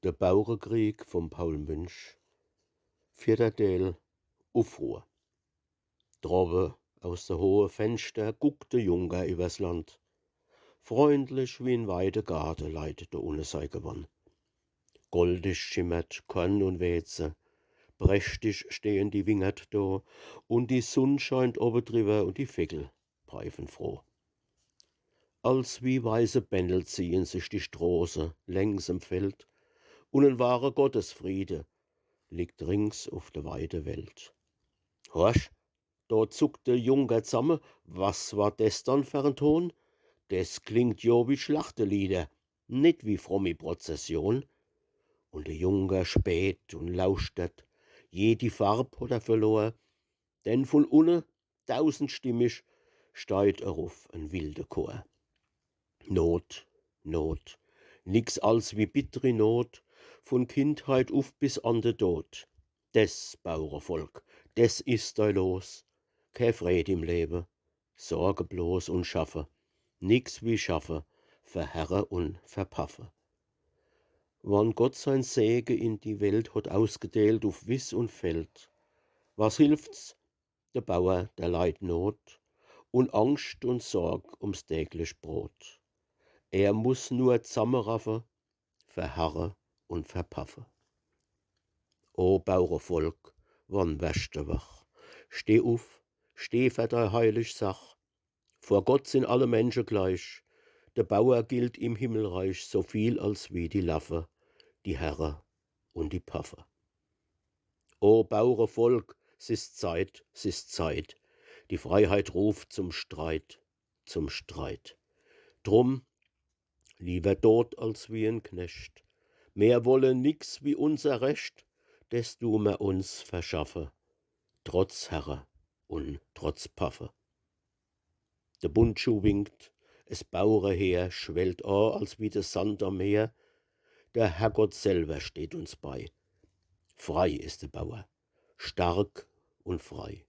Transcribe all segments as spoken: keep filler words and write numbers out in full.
De Bauerekrieg vum Paul Münch. Vierter Deel. Ufruhr. Drowe aus de hohe Fenschter guckt de Junker iwwers Land. Freundlich wie en weite Gaarte leit do unne sei Gewann. Goldig schimmert Korn un Weeze, prächtig stehen die Wingert do, un die Sunn scheint owe driwwer un die Vegel peifen froh. Als wie weiße Bännel ziehen sich die Stroße längs em Feld, un en wahre Gottesfriede liegt rings uf de weite Welt. Horch, do zuckt de Junker zamme, was war des dann fer en Ton? Des klingt jo wie Schlachtelieder, net wie frommi Prozession. Un de Junker späht un lauschtert, jedi Farb hot er verlor, denn vun unne tausendstimmig steigt eruf en wilde Chor. Not, Not, nix als wie bittri Not, vun Kindheit uf bis an de Dod. Des Bauerevolk, des is dei Los. Kä Freed im Lewe, Sorge bloß un schaffe, nix wie schaffe, fer Herre un fer Paffe. Wann Gott sein Sege in die Welt hot ausgedeelt uf Wiss un Feld, was hilft's? De Bauer, der leit Not un Angscht un Sorg ums täglich Brot. Er muss nur zammeraffe, fer Herre un fer Paffe. O Bauerevolk, wann werscht de wach? Steh uf, steh fer dei heilig Sach. Vor Gott sin alle Mensche gleich. De Bauer gilt im Himmelreich so viel als wie die Laffe, die Herre un die Paffe. O Bauerevolk, s is Zeit, s is Zeit. Die Freiheit ruft zum Streit, zum Streit. Drum, liewer dot als wie en Knecht. Mer wolle nix wie unser Recht, des du mer uns verschaffe, trotz Herre un trotz Paffe. De Bundschuh winkt, es Bauereheer schwellt a, als wie de Sand am Meer. Der Herrgott selwer steht uns bei. Frei is de Bauer, stark un frei.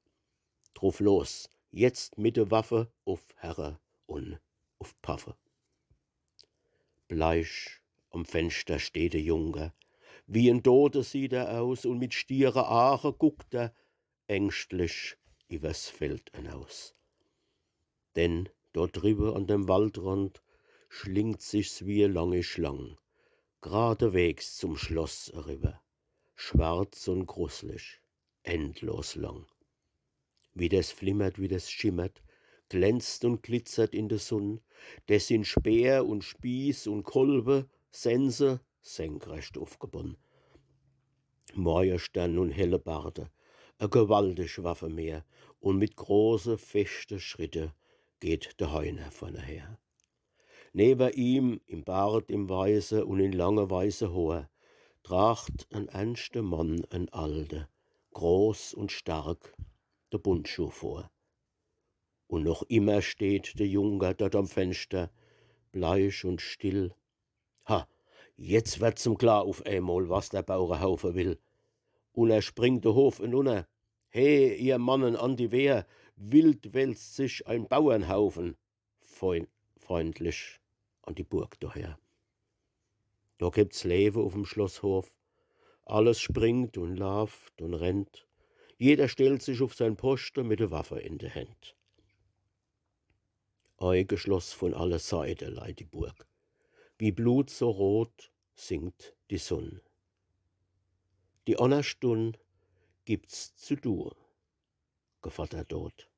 Druf los, jetzt mit de Waffe uf Herre un uf Paffe. Bleich am Fenschter steht de Junker, wie en Dote sieht er aus, un mit stiere Aache guckt er ängschtlich iwwers Feld enaus. Denn dort driwwe an dem Waldrand schlingt sich's wie e lange Schlang, gradewegs zum Schloss eriwwer, schwarz un gruslich, endlos lang. Wie des flimmert, wie des schimmert, glänzt un glitzert in de Sunn, des sin Speer un Spieß un Kolwe, Sense, senkrecht ufgebunn. Morjestern un Hellebarde, e gewaltig Waffemeer, un mit große, feschte Schritte geht de Heiner vorne her. Newer ihm, im Bart, im weiße un in lange weiße Hoor, tracht en ernschte Mann, en alde, groß un stark, de Bundschuh vor. Un noch immer steht de Junker dort am Fenschter, bleich un still. Ha, jetzt werd's em klar uf emol, was der Bauerhaufe will. Un er springt de Hof enunner. He, ihr Mannen, an die Wehr, wild wälzt sich ein Bauernhaufen fein-, feindlich an die Burg doher. Do gibt's Lewe uf'm Schlosshof. Alles springt un laaft un rennt. Jeder stellt sich uf sein Poschte mit de Waffe in de Händ. Eigeschloss vun alle Seite leit die Burg. Wie Blut so rot sinkt die Sunn. Die anner Stunn gibt's zu du, Gevatter Dod.